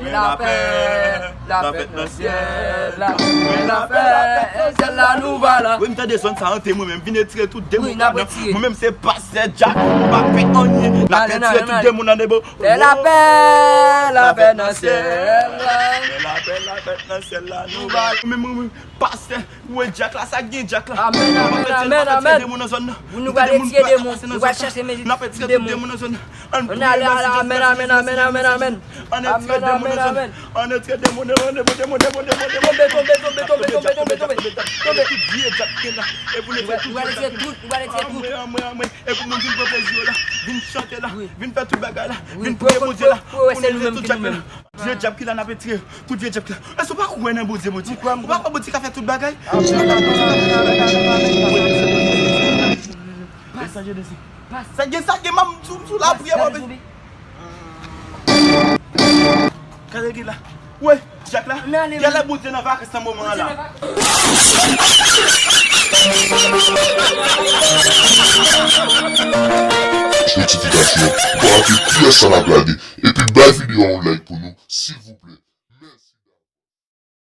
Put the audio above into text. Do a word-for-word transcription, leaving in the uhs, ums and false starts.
Lapè, lapè nan syèl la. Lapè nan syèl la, nou va la. Wi, m tande zòn sa hante mwen menm. Vin retire tout demon anndan. Mwen menm se pastè Dyak. M pa fè anyen. N ap retire tout demon anndan. Fè lapè, lapè nan syèl la. Fè lapè, lapè nan syèl la, nou va la. Mwen menm, mwen menm, pastè. Wè Dyak la, sa k gen Dyak la. Amèn, amèn, amèn, amèn. Pou nou pral retire demon, nou pral chache mezi demon. Ann ale, ale, amèn, amèn, amèn, amèn, amèn. Ann retire demon nan zòn nan. Ann retire demon, demon, demon, demon, demon, demon. Tonbe, tonbe, tonbe, tonbe, tonbe, tonbe, tonbe, tonbe. Tout vye Dyak ki gen la. E pou nou retire tout Dyak ki gen la. Nou pral retire tout, nou pral retire tout. Anmwe, anmwe, anmwe. E pou moun vin pran plezi yo la. Vin chante la. Vin fè tout bagay la. Vin priye Bondye la. Pou nou retire tout Dyak ki gen la. Vye dyab ki la, n ap retire tout vye dyab ki la. Èske w pa kwè nan Bondye, Bondye? Ou pa kwè Bondye ka fè tout bagay? Ou pa kwè Bondye ka fè tout bagay? Sa gen, sa gen, m ap sou, sou lapriyè, m ap. Gade ki la. Wè, dyak la. Genlè Bondye nan vakans nan moman an la. Notifikasyon, pou w pa rate pyès sa n ap lage. Epi bay videyo a yon like pou nou, silvouplè.